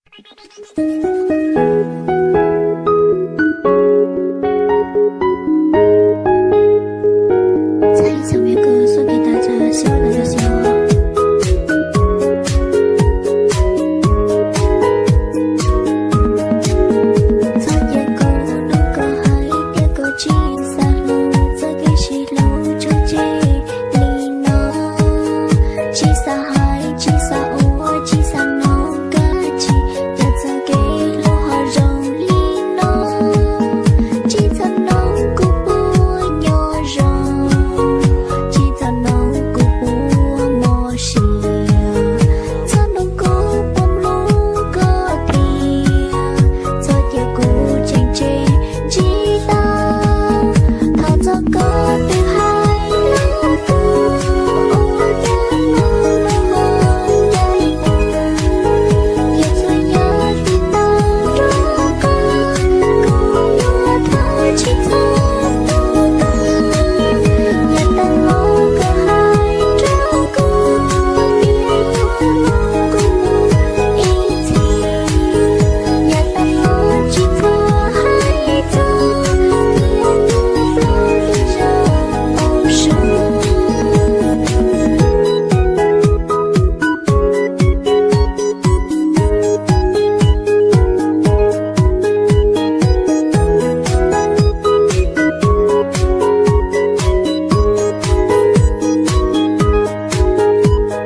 Txhob cia kuv hlub koj hais tias koj tsis xav hlub, txoj kev sib hlub tso tseg li no. Tsis xav hais, tsis xav ua, tsis xav nug koj tsis, cas txoj kev hlub ho zoo li no. Tsis txhob nug kuv puas nyob zoo, tsis txhob nug kuv puas mob siab, txhob nug kuv puas mloog koj thiab, txhob cia kuv tseem tseg tsis tau. Thov txog koj twb hais lus kuv ua tiag los no ho ncaim kuv, yog txhua yam twb tag nrho koj, kuv yuav thov tsis txhob hlub koj. Yog tag los koj hais rau kuv tias yuav los kuv mus ib txhis. Yog tag los tsis txhob hais txog, tias nws los li zoo mus su.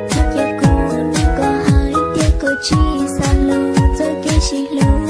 Txhob cia kuv hlub koj hais tias koj tsis xav hlub, txoj kev sib hlub